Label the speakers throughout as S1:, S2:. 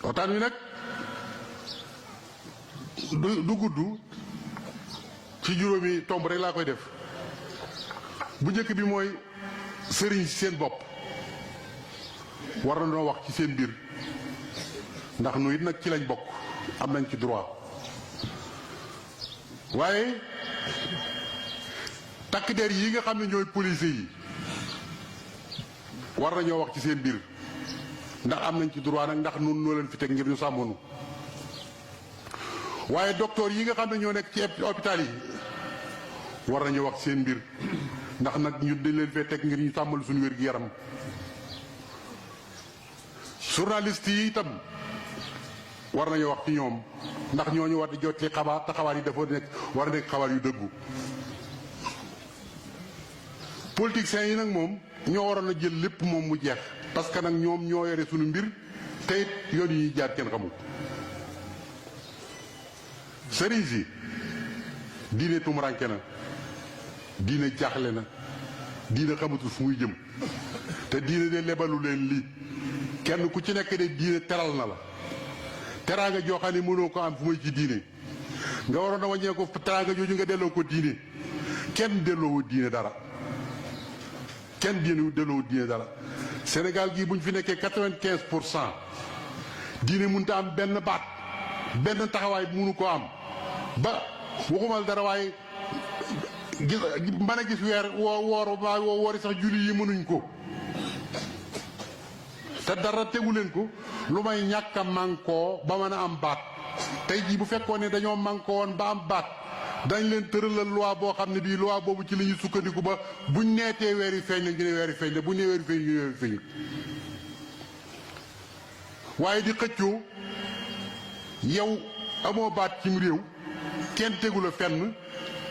S1: waxtaan wi nag du gudd ci juróomi tomb rek laa koy def bu njëkk bi mooy sëriñ si seen bopp war na noo wax ci seen biir ndax nu it nag ci lañ bokk am nañ ci droit waaye takk der yi nga xam ne ñooy police yi war nañoo wax ci seen biir ndax am nañ ci droit nag ndax nun noo leen fi teg ngir ñu sàmmoonu waaye docteur yi nga xam ne ñoo nekk ci hôpital yi war nañoo wax ci seen mbir ndax nag ñu dañ leen fee teg ngir ñu sàmmal suñu wér gi yaram journaliste yi itam war nañoo wax ci ñoom ndax ñooñu war di jot ci xabaar te xabaar yi dafa nekk war a nekk xabaar yu dëggu politiciens yi nag moom ñoo waroon a jël lépp moom mu jeex parce que nag ñoom ñoo yore suñu mbir te it yoon yi ñuy jaar kenn xamul sëriñ si diine tumuranke na diine jaaxle na diine xamatul fu muy jëm te diine de lebalu leen lii kenn ku ci nekk de diine teral na la teraanga joo xam ne mënoo ko am fu may ci diine nga waroon a wàññee ko teraanga jooju nga delloo ko diine kenn delloowu diine dara kenn delloowu diine dara Sénégal gii bu ñu fi nekkee 95% diine mënut a am benn baat benn taxawaay mënu ko am ba waxumal dara waaye gis mën a gis weer woori sax julli yi mënuñ ko te dara tegu leen ko lu may ñàkk a mànkoo ba mën a am baat tey jii bu fekkoon ne dañoo mànkoo woon ba am baat dañ leen tëralal loi boo xam ne bii loi boobu ci la ñuy sukkandiku ba buñ neetee weer yi feeñ la ñu ne weer yi feeñ la buñ nee weer yi feeñ ñu ne weer yi feeñut waaye di xëccoo yow amoo baat cim réew kenn tegu la fenn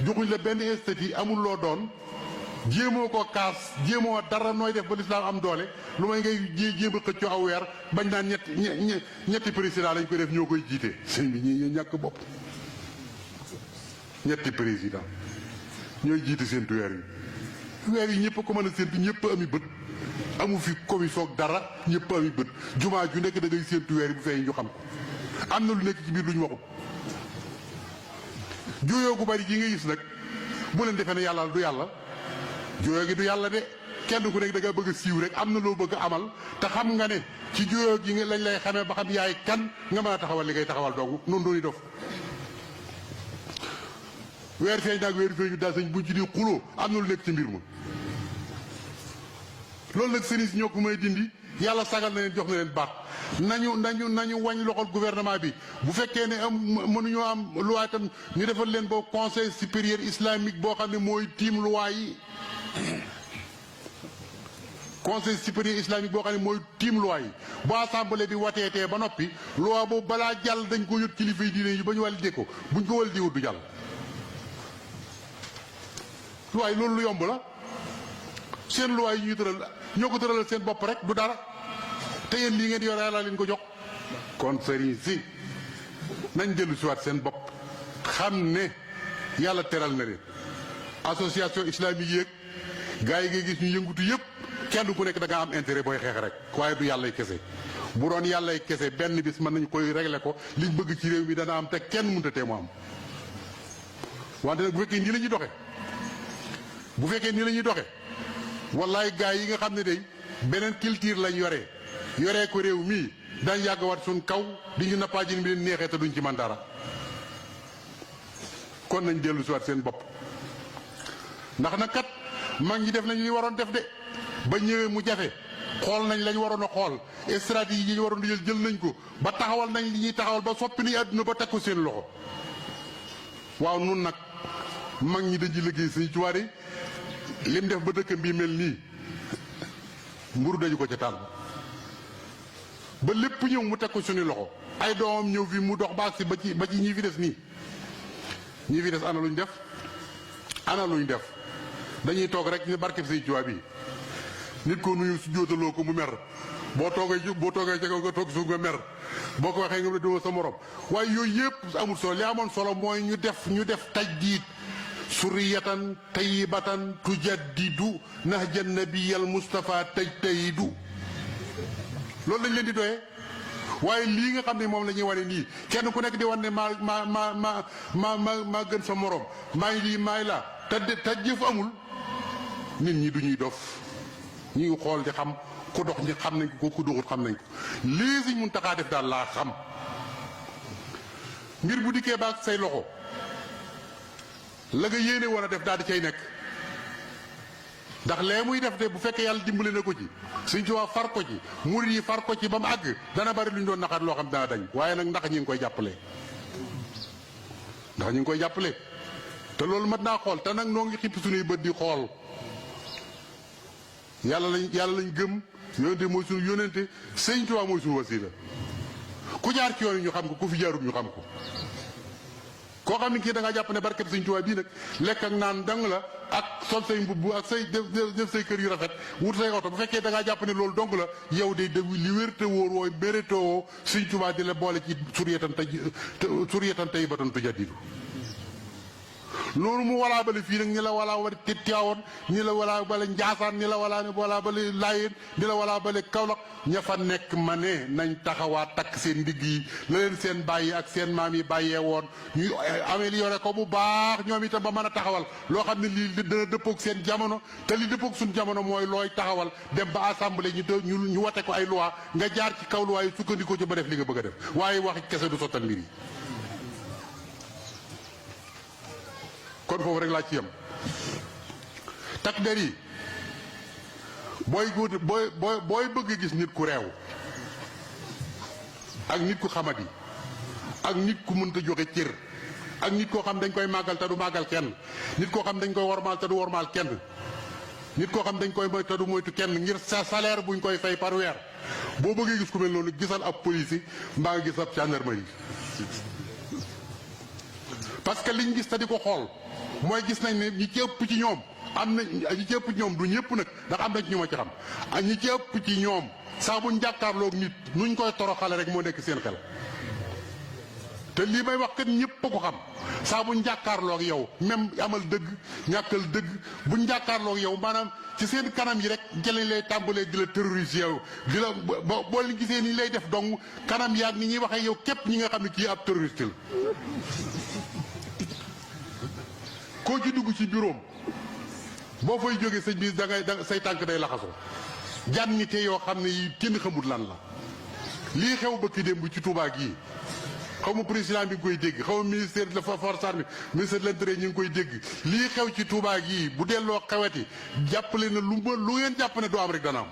S1: joxuñ la benn esthétique amul loo doon jéemoo ko kaas jéemoo dara nooy def ba lislaam am doole lu may ngay jéem a xëccoo aw weer bañ naan ñetti président lañ ko def ñoo koy jiite sëñ bi ñi ñàkk bopp ñetti président ñooy jiite séentu weer yi ñëpp ko mën a séentu ñëpp ami bët amu fi commission dara ñëpp ami bët jumaa ju nekk da ngay séentu weer yi bu feeñ ñu xam ko am na lu nekk ci biir lu ñu waxut juyoo gu bari gi nga gis nag bu leen defee ne yàlla du yàlla juyoo gi du yàlla de kenn ku nekk da nga bëgg a siiw rek am na loo bëgg a amal te xam nga ne ci juyoo gi lañ lay xamee ba xam yaay kan nga mën a taxawal li ngay taxawal dong noonu dooni dof weer feeñ naag weer feeñu daal sañ buñ ci di xuloo am na lu nekk ci mbir ma loolu nag sëriñ si ñoo ko may dindi yàlla sagal na leen jox na leen baax nañu wañ loxol gouvernement bi bu fekkee ne am mënuñoo am loi tam ñu defal leen boo conseil supérieur islamique boo xam ne mooy tiim loi yi conseil supérieur islamique boo xam ne mooy tiim loi yi bu assemblée bi wateetee ba noppi loi boobu balaa jàll dañ ko yot kilifa yi diine yi ba ñu walidee ko buñ ko walidee wut du jàll loi yi loolu lu yomb la seen loi yi ñuy tëral ñoo ko tëralal seen bopp rek du dara te yéen lii ngeen di yore yàlla leen ko jox kon sëriñ si nañ dellu si waat seen bopp xam ne yàlla teral na leen association islamique yéeg gars yi ngay gis ñu yëngutu yëpp kenn ku nekk da nga am intérêt booy xeex rek waaye du yàllay kese bu doon yàllay kese benn bis mën nañ koy régler ko liñ bëgg ci réew mi dana am te kenn mënta tee mu am wante nag bu fekkee nii la ñuy doxe bu fekkee nii la ñuy doxe wallaay gars yi nga xam ne day beneen culture lañ yoree ko réew mii dañ yàgg wat suñ kaw di ñu nappaajin bi leen neexee te duñ ci man dara kon nañ dellu si waat seen bopp ndax nag kat mag ñi def nañ li waroon def de ba ñëwee mu jafe xool nañ lañ waroon a xool stratégie yi ñu waroon di jël nañ ko ba taxawal nañ li ñuy taxawal ba soppi ni àdduna ba teg ko seen loxo waaw nun nag mag ñi dañ ci liggéey Sëñ Tuubaa de lim def ba dëkkam bii mel nii mburu dañu ko ca taal ba lépp ñëw mu teg ko suñu loxo ay doomam ñëw fi mu dox baax si ba ci ñi fi des nii ñi fi des ana luñ def dañuy toog rek ne barkeb Sëñ Tuubaa bi nit ko nuyu su jóotaloo ko mu mer boo toogee ca kaw nga toog suuf nga mer boo ko waxee nga ne duma sa morom waaye yooyu yëpp amul solo li amoon solo mooy ñu def tajdiid suriyatan tayyibatan tujaddidu nahjan nabiyal Mustafa tajtahidu loolu lañ leen di doyee waaye lii nga xam ne moom la ñuy wane nii kenn ku nekk di wan ne maa gën sa morom maay lii maay laa te jëf amul nit ñi du ñuy dof ñi ngi xool di xam ku dox ñi xam nañ ko ku doxut xam nañ ko lii Sëñ Muntaxa def daal laa xam mbir bu dikkee baag say loxo la nga yéene woon a def daal di cay nekk ndax lee muy def de bu fekkee yàlla dimbali na ko ci Sëñ Tuubaa far ko ci murid yi far ko ci ba mu àgg dana bari lu ñu doon naxaat loo xam dana dañ waaye nag ndax ñi ngi koy jàppale ndax ñu ngi koy jàppale te loolu mat naa xool te nag noo ngi xippi suñuy bët di xool yàlla lañ gëm yónente mooy suñu yónente Sëñ Tuubaa mooy suñu wasiila ku jaar ci yoon yi ñu xam ko ku fi jaarul ñu xam ko koo xam ne kii da ngaa jàpp ne barkeb Sëñ Tuubaa bii nag lekk ak naan dang la ak sol say mbubb ak say def say kër yu rafet wut say oto bu fekkee da ngaa jàpp ne loolu dong la yow de li wér te wóor wooy mérétoo Sëñ Tuubaa di la boole ci suriyatan tayyibatan tujaddidu loolu mu walaa bale fii nag ñi la walaa bale Tiwaawan ñi la walaa bale Njaasaan ñi la walaa bale Laayeen ñi la walaa bale Kawlax ña fa nekk ma ne nañ taxawaat takk seen ndigg yi la leen seen bàyyi ak seen maam yi bàyyee woon ñu amélioré ko bu baax ñoom itam ba mën a taxawal loo xam ne lii dana dëppoog seen jamono te li dëppoog suñu jamono mooy looy taxawal dem ba assemblée ñu wate ko ay loi nga jaar ci kaw loi yi sukkandikoo ci ba def li nga bëgg a def waaye waxi kese du sottal mbir yi kon foofu rek laa ci yem takk der yi booy bëgg gis nit ku réew ak nit ku xamadi ak nit ku mënta joxe cër ak nit koo xam dañ koy màggal te du màggal kenn nit koo xam dañ koy wormaal te du wormaal kenn nit koo xam dañ koy moy te du moytu kenn ngir sa salaire buñ koy fay par weer boo bëggee gis ku mel noonu gisal ab police mbaa nga gis ab gendarmerie parce que liñ gis te di ko xool mooy gis nañ ne ñi ci ëpp ci ñoom am na ñi ci ëpp ci ñoom du ñëpp nag ndax am na ci ñu ma ci xam ak ñi ci ëpp ci ñoom saa buñ jàkkaarloog nit nuñ koy toroxale rek moo nekk seen xel te lii may wax kat ñëpp a ko xam saa buñ jàkkaarloog yow même amal dëgg ñàkkal dëgg buñ jàkkaarloog yow maanaam ci seen kanam yi rek jëlañ lay tàmbalee di la terroriser yow di la boo leen gisee ni lay def dong kanam yaag ni ñuy waxee yow képp ñi nga xam ne kii ab terroriste la koo ci dugg ci bureau boo fay jógee sëñ bi da say tànk day laxasoo jànnite yoo xam ne yi kenn xamul lan la lii xew bëkki démb ci Touba gii xaw ma président bi ngi koy dégg xaw ma ministère de la force armée ministère de l'intérieur ñu ngi koy dégg lii xew ci Touba gii bu delloo xeweti jàppale na lu ngeen jàpp ne doo am rek dana am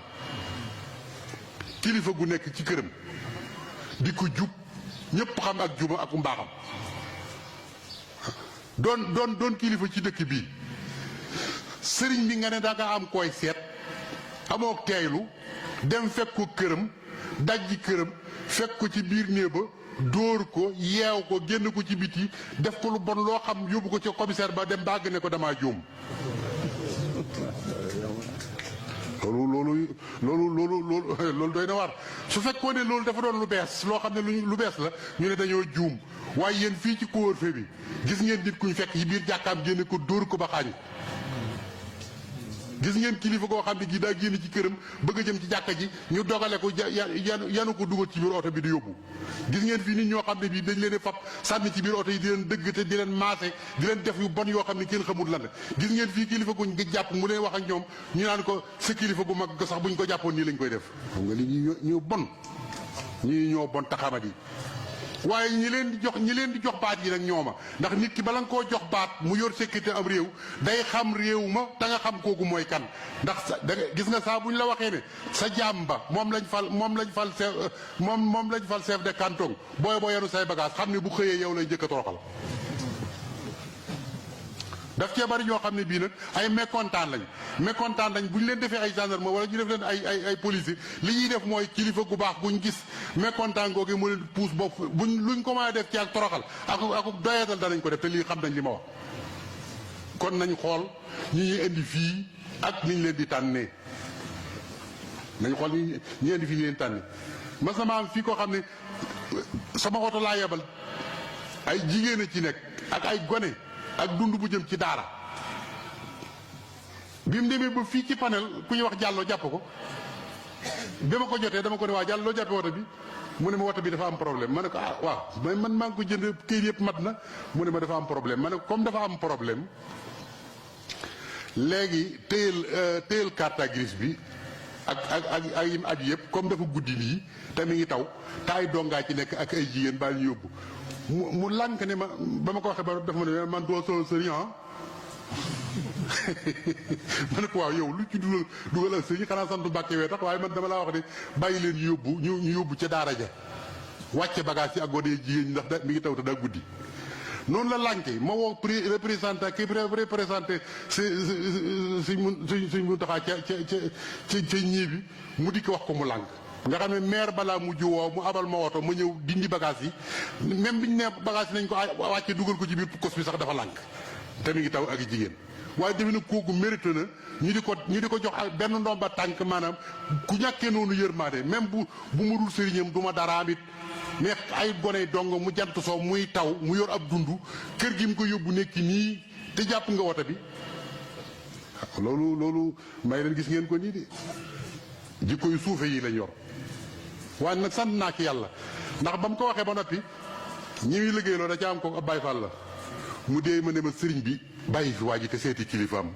S1: kilifa gu nekk ci këram di ko jub ñëpp xam ak juba ak mbaaxam doon kilifa ci dëkk bii sëriñ bi nga ne danga am koy seet amoo teeylu dem fekk ko këram dajji këram fekk ko ci biir néeg ba dóor ko yeew ko génn ko ci biti def ko lu bon loo xam yóbbu ko ci commissaire ba dem bàgg ne ko damaa juum loolu doy na war su fekkoon ne loolu dafa doon lu bees loo xam ne lu bees la ñu ne dañoo juum waaye yéen fii ci couvre-feu bi gis ngeen nit kuñ fekk ci biir jàkkaam génne ko dóor ko ba xaañ gis ngeen kilifa koo xam ne gi daa génn ci këram bëgg a jëm ci jàkka ji ñu dogale ko yanu ko dugal ci biir oto bi di yóbbu gis ngeen fii nit ñoo xam ne bii dañ leen fab sànni ci biir oto yi di leen dëgg te di leen maase di leen def yu bon yoo xam ne kenn xamul lan la gis ngeen fii kilifa guñ ngi jàpp mu leen wax ak ñoom ñu naan ko sa kilifa gu mag sax buñ ko jàppoon nii lañ koy def xam nga li ñu bon ñii ñoo bon taxamat yi waaye ñi leen di jox baat yi nag ñooma ndax nit ki bala nga koo jox baat mu yor sécurité am réew day xam réew ma te nga xam kooku mooy kan ndax gis nga saa bu ñu la waxee ne sa jaam ba moom lañ fal chef de canton booy boo yenu say bagage xam ne bu xëyee yow lay njëkk a toroxal daf cee bari ñoo xam ne bii nag ay mécontent lañ bu ñu leen defee ay gendarme wala ñu def leen ay policier li ñuy def mooy kilifa gu baax guñ gis mécontent googu mu leen puus bopp luñ ko mën a def ci ak toroxal ak doyatal danañ ko def te lii xam nañ li ma wax kon nañ xool ñi ñuy indi fii ak niñ leen di tànnee nañ xool ñi indi fii ñu leen tànnee mas na ma am fii koo xam ne sama oto laa yebal ay jigéen a ci nekk ak ay gone ak dund bu jëm ci daara bi mu demee ba fii ci panel ku ñuy wax jàlloo jàpp ko bi ma ko jotee dama ko ne waa jàll loo jàppee woto bi mu ne ma woto bi dafa am problème ma ne ko ah waaw mais man maa ngi ko jënd këyit yëpp mat na mu ne ma dafa am problème ma ne ko comme dafa am problème léegi téyel carte grise bi ak yim aju yëpp comme dafa guddi nii te mi ngi taw te ay dongaa ci nekk ak ay jigéen baa ñu yóbbu mu lànk ne ma ba ma ko waxee ba dafa ma ne man doo solo sëriñ ma ne ko waaw yow lu ci dugal ak sëriñ xanaa santu Mbàkke wee tax waaye man dama laa wax ne bàyyi leen ñu yóbbu ca daara ja wàcce bagage yi ak gone jigéen ñi ndax mi ngi taw te daa guddi noonu la lànke ma woo représentant ki représenté suñ mu taxaa ca ñii bi mu di ko wax ko mu lànk nga xam ne maire balaa mujj woo mu abal ma woto ma ñëw dindi bagage yi même biñu ne bagage yi nañ ko wàcce dugal ko ci biir kos bi sax dafa lànk te mi ngi taw ak jigéen waaye defe na kooku mérite na ñu di ko jox benn ndomba tànk maanaam ku ñàkkee noonu yërmaande même bu mu dul sëriñam du ma dara amit mais ay gone dong mu jant soo muy taw mu yor ab dund kër gi mu ko yóbbu nekki nii te jàpp nga woto bi loolu may leen gis ngeen ko nii de jikko yu suufe yi lañ yor waaye nag sant naa ci yàlla ndax ba mu ko waxee ba noppi ñi muy liggéeyloo da ca am ko ab Baay Faal la mu dee ma ne ma sëriñ bi bàyyi fi waa ji te seeti kilifaam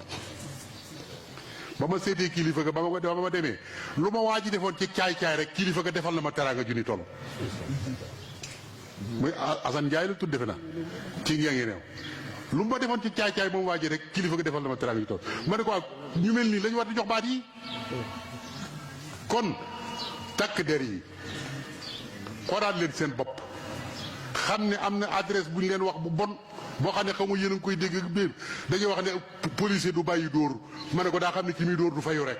S1: ba ma seetee kilifa ga ba ma demee lu ma waa ji defoon ci caay-caay rek kilifa ga defal na ma teraanga junni toll muy Assane Ndiaye la tudd defe na ci ngi ngi neew lu ma defoon ci caay-caay moom waa ji rek kilifa ga defal na ma teraanga junni toll ma ne ko ñu mel nii lañu war di jox baat yi kon takk der yi xoolaat leen seen bopp xam ne am na adresse bu ñu leen wax bu bon boo xam ne xaw ma yéen a ngi koy dégg biir dañuy wax ne policier du bàyyi dóor ma ne ko daa xam ne ki muy dóor du fayu rek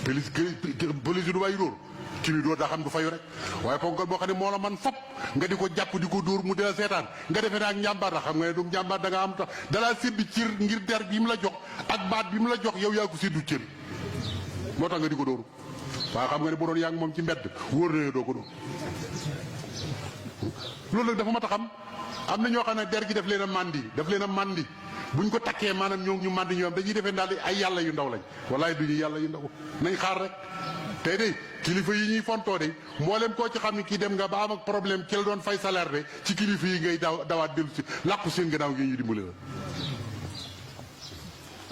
S1: policier du bàyyi dóor ki muy dóor daa xam du fayu rek waaye ponkal boo xam ne moo la man fop nga di ko jàpp di ko dóor mu dela seetaan nga defee ne ak njàmbaar la xam nga ne du njàmbaar da nga am tax dalaa séddu cër ngir der bi mu la jox ak baat bi mu la jox yow yaa ko séddu cër moo tax nga di ko dóor waaye xam nga ne bu doon yaa ngi moom ci mbedd wóor na doo ko dóor loolu nag dafa mat a xam am na ñoo xam ne der gi daf leen a màndi buñ ko takkee maanaam ñoo ñu màndi ñoom dañuy defee daal ay yàlla yu ndaw lañ walaay du ñu yàlla yu ndaw nañ xaar rek tey de kilifa yi ñuy fontoo de mboolem koo ci xam ne kii dem nga ba am ak problème ci la doon fay salaire de ci kilifa yi ngay dawaat dellu si làqu seen gannaaw ngi ñu dimbali la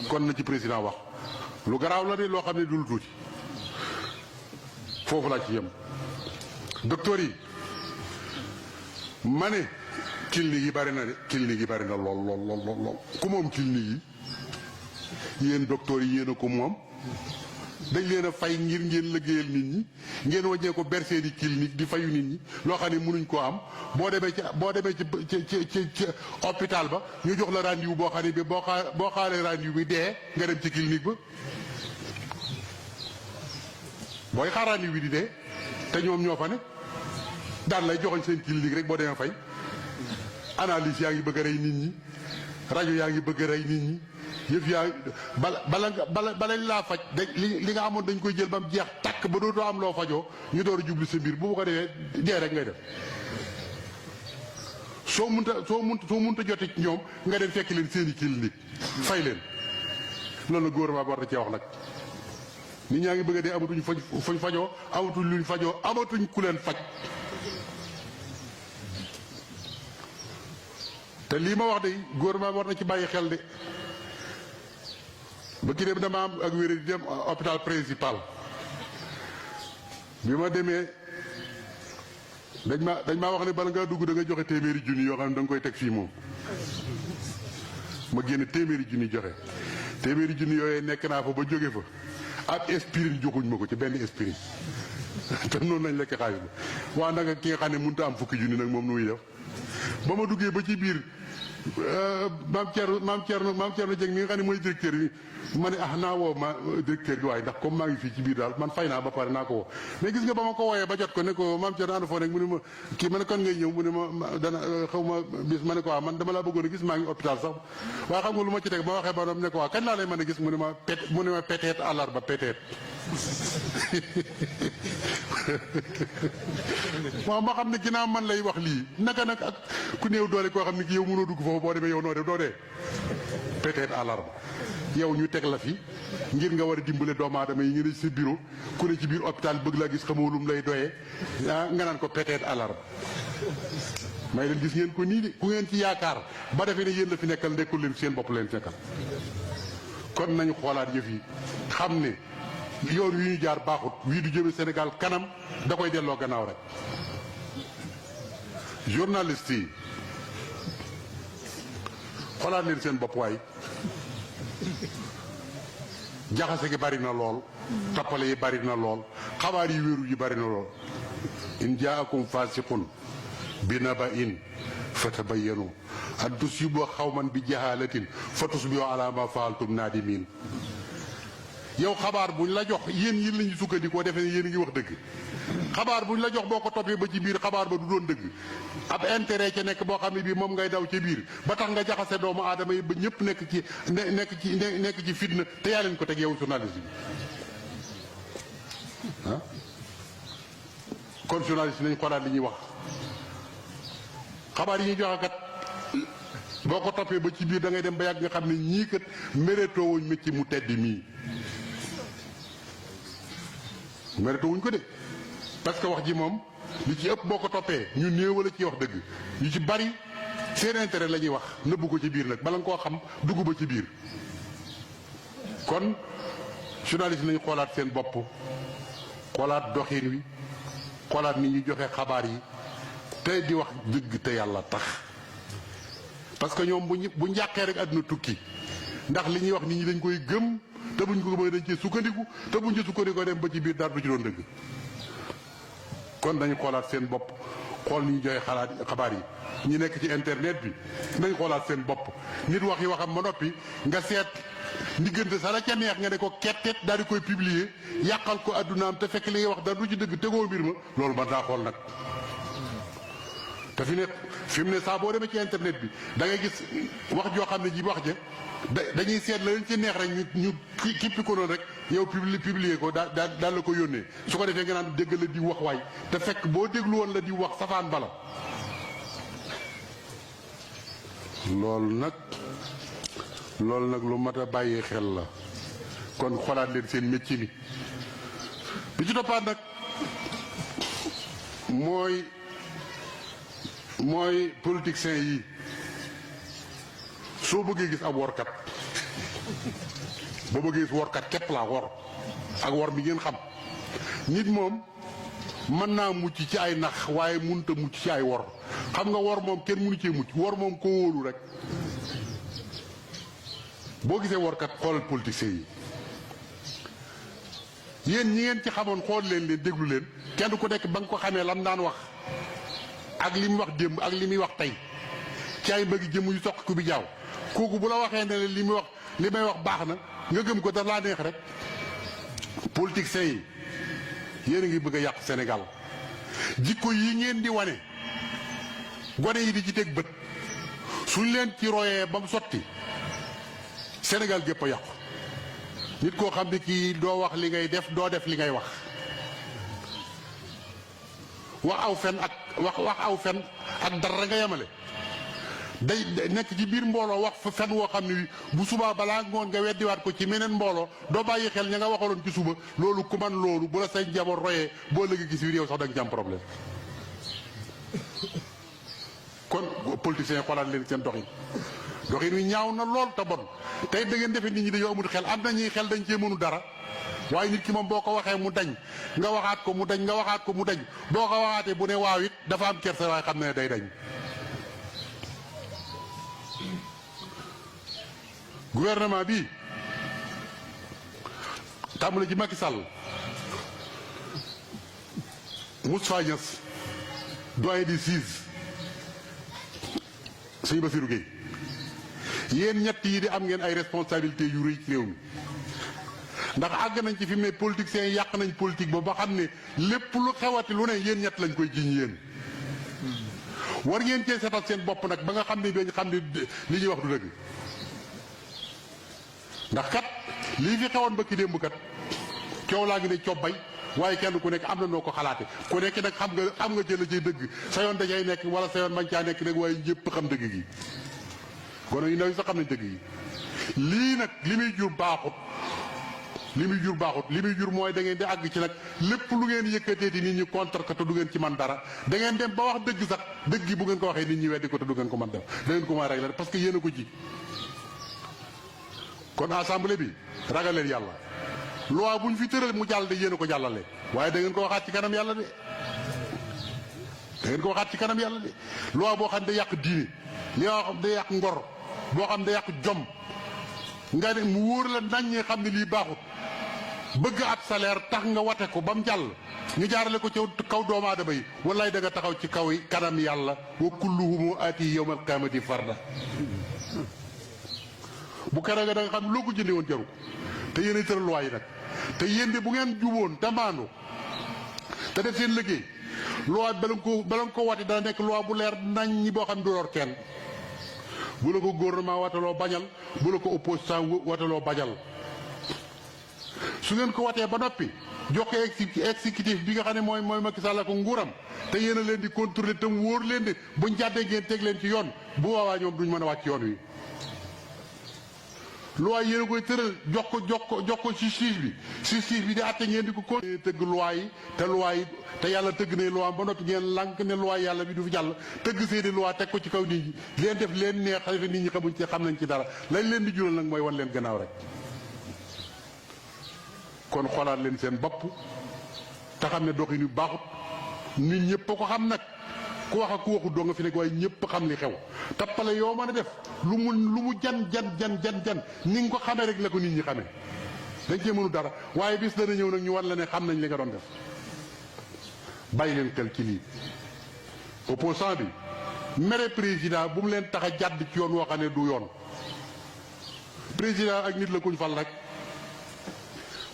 S1: kon na ci président wax lu garaaw la de loo xam ne du lu tuuti foofu laa ci yem docteur yi ma ne clinique yi bari na de clinique yi bari na lool ku moom clinique yi yéen docteur yi yéen a ko moom dañ leen a fay ngir ngeen liggéeyal nit ñi ngeen wàññee ko berse di clinique di fayu nit ñi loo xam ne mënuñ koo am boo demee ci hôpital ba ñu jox la rendez-vous boo xam ne bi boo xaaree rendez-vous bi dee nga dem ci clinique ba booy xaar rendez-vous bi di dee te ñoom ñoo fa ne daan lay joxoñ seen clinique rek boo demee fay analyse yaa ngi bëgg a rey nit ñi rajo yaa ngi bëgg a rey nit ñi yëf yaa balañ laa faj li nga amoon dañ koy jël ba mu jeex takk ba dootoo am loo fajoo ñu door a jublu sa mbir bu ko defee dee rek ngay def soo munta jote ci ñoom nga dem fekk leen seeni clinique fay leen loolu la gouvernement bi war na cee wax nag nit ñaa ngi bëgg a dee amatuñ fuñ fajoo amatuñ luñ fajoo amatuñ ku leen faj te lii ma wax de gouvernement bi war na ci bàyyi xel de ba ki dem dama am ak wéré di dem hôpital principal bi ma demee dañ maa wax ne bala ngaa dugg da nga joxe téeméeri junni yoo xam ne da nga koy teg fii moom ma génn téeméeri junni joxe téeméeri junni yooyee nekk naa fa ba jóge fa ak aspirine joxuñ ma ko ci benn aspirine te noonu lañ lekk xaalis bi waa nag ki nga xam ne mënut a am fukki junni nag moom nu muy def ba ma duggee ba ci biir maam Thierno Dieng mi nga xam ne mooy directeur bi ma ne naa woo ma directeur bi waaye ndax comme maa ngi fii ci biir daal man fay naa ba pare naa ko woo mais gis nga ba ma ko wooyee ba jot ko ne ko maam Thierno ànd foo nekk mu ne ma kii ma ne kon ngay ñëw mu ne ma dana xaw ma bis ma ne ko waaw man dama laa bëggoon a gis maa ngi hôpital sax waaye xam nga lu ma ci teg ba waxee ba doom ne ko waaw kañ laa lay mën a gis mu ne ma peut-être àllarba peut-être waaw ma xam ne ginnaaw man lay wax lii naka nag ak ku néew doole koo xam ne ki yow mënoo dugg foofu boo demee yow noo def doo dee peut-être àllarba yow ñu teg la fi ngir nga war a dimbale doomu aadama yi ngeen ci bureau ku ne ci biir hôpital bëgg laa gis xamoo lum lay doyee nga naan ko peut-être alarme may leen gis ngeen ko nii de ku ngeen ci yaakaar ba defee ne yéen la fi nekkal nekkul leen seen bopp leen nekkal kon nañu xoolaat yëf yi xam ne yoon wi ñu jaar baaxut wii du jëme Sénégal kanam da koy delloo gannaaw rek journaliste yi xoolaat leen seen bopp waay jaxase gi bari na lool tappale yi bari na lool xabaar yi wéeru yi bari na lool in jaakum fasiqun bi naba'in fatabayyanu an tusibu xawman bi jahalatin fa tusbihu ala ma faaltum nadimin yow xabaar buñ la jox yéen yi lañu sukkandikoo defe ne yéen a ngi wax dëgg xabaar buñ la jox boo ko toppee ba ci biir xabaar ba du doon dëgg ab intérêt ca nekk boo xam ne bii moom ngay daw ca biir ba tax nga jaxase doomu aadama yi ba ñëpp nekk ci fitna te yaa leen ko teg yow journaliste bi ah kon journaliste nañ xoolaat li ñuy wax xabaar yi ñuy joxe kat boo ko toppee ba ci biir da ngay dem ba yàgg nga xam ne ñii kat mérétoo wuñ métti mu tedd mii mérétoo wuñ ko de parce que wax ji moom li ci ëpp boo ko toppee ñu néew la ci wax dëgg yu ci bari seen intérêt la ñuy wax nëbbu ko ci biir nag bala nga koo xam dugg ba ci biir kon journaliste nañu xoolaat seen bopp xoolaat doxin wi xoolaat ni ñuy joxe xabaar yi te di wax dëgg te yàlla tax parce que ñoom bu njàqee rek àdduna tukki ndax li ñuy wax nit ñi dañ koy gëm te buñ ko gëmee dañ cee sukkandiku te buñ ci sukkandikoo dem ba ci biir dara du ci doon dëgg kon dañu xoolaat seen bopp xool ni ñu joxe xabaar yi ñi nekk ci internet bi nañ xoolaat seen bopp nit wax yi waxam ba noppi nga seet ndiggante sa la ca neex nga ne ko kettet daal di koy publier yàqal ko addunaam te fekk li ngay wax dara du ci dëgg tegoo mbir ma loolu man daa xool nag te fi mu ne saa boo demee ci internet bi da ngay gis wax joo xam ne ji wax ja dañuy seet la leen ci neex rek ñu kippi ko noonu rek yow publier ko daal la ko yónnee su ko defee nga naan dégg la di wax waay te fekk boo déglu woon la di wax safaan bala loolu nag lu mat a bàyyi xel la kon xoolaat leen seen métier bi ci toppaat nag mooy politiciens yi soo bëggee gis ab workat boo bëggee gis workat képp laa wor ak wor bi ngeen xam nit moom mën naa mucc ci ay nax waaye mënut a mucc ci ay wor xam nga wor moom kenn mënu cee mucc wor moom ko wóolu rek boo gisee workat xoolal politiciens yi yéen ñi ngeen ci xamoon xool leen déglu leen kenn ku nekk ba nga ko xamee lam daan wax ak li muy wax démb ak li muy wax tey ci ay mbëgg jëm yu soq ku bi jaaw kooku bu la waxee ne li may wax baax na nga gëm ko daf laa neex rek politiciens yi yéen a ngi bëgg a yàq Sénégal jikko yi ngeen di wane gone yi di ci teg bët suñ leen ci royee ba mu sotti Sénégal gépp a yàqu nit koo xam ne kii doo wax li ngay def doo def li ngay wax wax aw fen ak dara nga yemale day nekk ci biir mbooloo wax fa fen woo xam ne bu subaa balaa ngoon nga weddiwaat ko ci meneen mbooloo doo bàyyi xel ña nga waxaloon ci suba loolu ku man loolu bu la say njaboot royee boo léegi gis biir yow sax da nga ci am problème kon politiciens yi xoolaat leen seen doxin wi ñaaw na lool te bon tey da ngeen defee nit ñi dañoo amul xel am na ñuy xel dañ cee mënu dara waaye nit ki moom boo ko waxee mu dañ nga waxaat ko mu dañ nga waxaat ko mu dañ boo ko waxaatee bu ne waaw it dafa am kersa waaye xam ne day dañ. gouvernement bi tàmbali ci Macky Sall Moustapha Niasse doyen di siis sëñ Bassirou Gueye yéen ñett yi di am ngeen ay responsabilités yu rëy ci réew mi ndax àgg nañ ci fi mu ne politiciens yi yàq nañ politique ba ba xam ne lépp lu xewati lu ne yéen ñett lañ koy jiñ yéen war ngeen cee seetal seen bopp nag ba nga xam ne dañ xam ne li ñuy wax du dëgg ndax kat lii fi xewoon ba ki démb kat coow laa ngi ne cobbay waaye kenn ku nekk am na noo ko xalaate ku nekk nag xam nga jëla cay dëgg sa yoon dajay nekk wala sa yoon mañ caa nekk nag waaye ñëpp xam dëgg gi gono yi ndaw yi sax xam nañ dëgg yi lii nag li muy jur baaxut li muy jur mooy da ngeen di àgg ci nag lépp lu ngeen yëkkateeti nit ñi contre ko te du ngeen ci man dara da ngeen dem ba wax dëgg sax dëgg gi bu ngeen ko waxee nit ñi weddi ko te du ngeen ko man def da ngeen ko mën a régler parce que yéen a ko ji. kon assemblée bi ragal leen yàlla loi bu ñu fi tëral mu jàll de yéen a ko jàllale waaye da ngeen ko waxaat ci kanam yàlla de da ngeen ko waxaat ci kanam yàlla de loi boo xam ne day yàq diine li nga xam day yàq ngor boo xam ne day yàq jom nga ne mu wóor la nañ ñi xam ne lii baaxut bëgg ab salaire tax nga wate ko ba mu jàll ñu jaarale ko ci kaw doomu aadama yi wallaay da nga taxaw ci kaw kanam yàlla wa kulluhum aati yawmal qiyaamati farda bu keroog da nga xam loo ko jëndee woon jaru te yéen a tëral loi yi nag te yéen de bu ngeen juboon te maandu te def seen liggéey loi bala nga ko wate dana nekk loi bu leer nañ ñi boo xam du lor kenn bu la ko gouvernement wataloo bañal bu la ko opposition wataloo bañal su ngeen ko watee ba noppi jox ko exécutif bi nga xam ne mooy Macky Sall ko nguuram te yéen a leen di contrôler te mu wóor leen de buñ jàddee ngeen teg leen ci yoon bu boobaa ñoom duñ mën a wàcc yoon wi. loi yéen a koy tëral jox ko justice bi di àtte ngeen di ko ko tëgg loi yi te yàlla tëgg ne loi ba noppi ngeen lànk ne loi yàlla bi du fi jàll tëgg seeni loi teg ko ci kaw nit ñi leen def leen neex xalifa nit ñi xamuñ ci xam nañ ci dara lañ leen di jural nag mooy wan leen gannaaw rek. kon xoolaat leen seen bopp te xam ne doxin yu baaxut nit ñëpp a ko xam nag ku wax ak ku waxut doo nga fi nekk waaye ñëpp xam li xew tappale yoo mën a def lu mu jan ni nga ko xamee rek la ko nit ñi xamee dañ cee mënu dara waaye bis dana ñëw nag ñu wan la ne xam nañ li nga doon def bàyyi leen xel ci lii. opposant bi mere président bu mu leen tax a jàdd ci yoon woo xam ne du yoon président ak nit la kuñ fal rek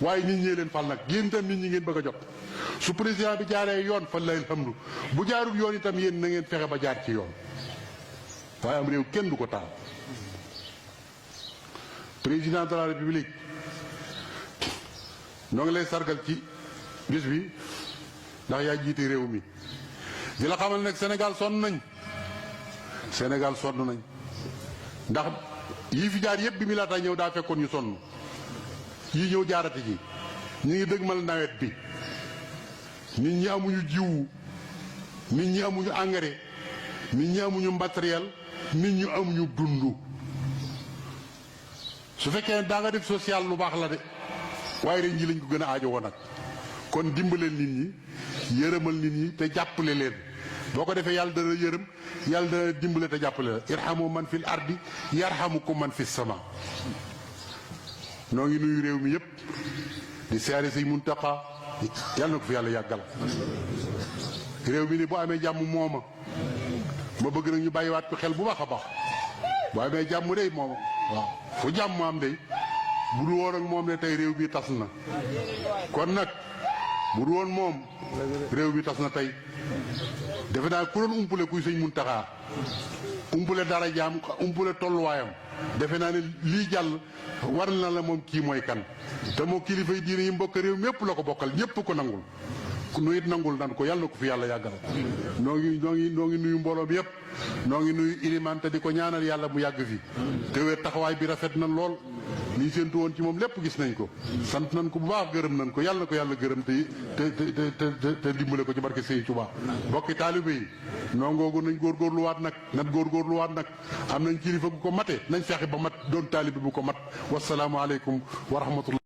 S1: waaye nit ñee leen fal nag yéen itam nit ñi ngeen bëgg a jot su président bi jaaree yoon fan lay alhamdu bu jaarul yoon itam yéen na ngeen fexe ba jaar ci yoon waaye am réew kenn du ko taal. président de la république noo ngi lay sargal ci bis bi ndax yaa jiite réew mi di la xamal nag Sénégal sonn nañ ndax yii fi jaar yëpp bi mi laata ñëw daa fekkoon ñu sonn yii ñëw jaarati ji ñu ngi dëgmal nawet bi nit ñi amuñu jiwu nit ñi amuñu engrais nit ñi amuñu matériel nit ñi amuñu dund su fekkee daa nga def social lu baax la de waaye ren ji lañ ko gën a aajowoo nag kon dimbaleel nit ñi yërëmal nit ñi te jàppale leen boo ko defee yàlla dana yërëm yàlla dana dimbale te jàppale la irhamu man fil ardi yarhamukum man fis sama. noo ngi nuyu réew mi yëpp di siyaare Sëñ Muntaxa yàlla na ko fi yàlla yàggal réew mi ni bu amee jàmm mooma ma bëgg nag ñu bàyyiwaat ko xel bu baax a baax bu amee jàmm day mooma waaw fu jàmm am day bu dul woon ak moom ne tey réew bi tas na kon nag bu dul woon moom réew bi tas na tey defe naa ku doon umpule kuy Sëñ Muntaxa umpule dara jaam umpule tolluwaayam defe naa ne lii jàll war na la moom kii mooy kan te moo kilifa yi diine yi mbokk réew mépp la ko bokkal ñépp ko nangul nu it nangul nan ko yàlla na ko fi yàlla yàggal noo ngi nuyu mbooloo bi yépp noo ngi nuyu ilimaan te di ko ñaanal yàlla mu yàgg fi te wér taxawaay bi rafet na lool lii séentu woon ci moom lépp gis nañ ko sant nañ ko bu baax gërëm nañ ko yàlla na ko yàlla gërëm te dimbale ko ci barke Sëñ Tuubaa bokki taalibe yi nongoogu nañ góorgóorluwaat nag am nañ kilifa gu ko mate nañ fexe ba mat doon taalibe bu ko mat wasalaamu aleykum wa rahmatullah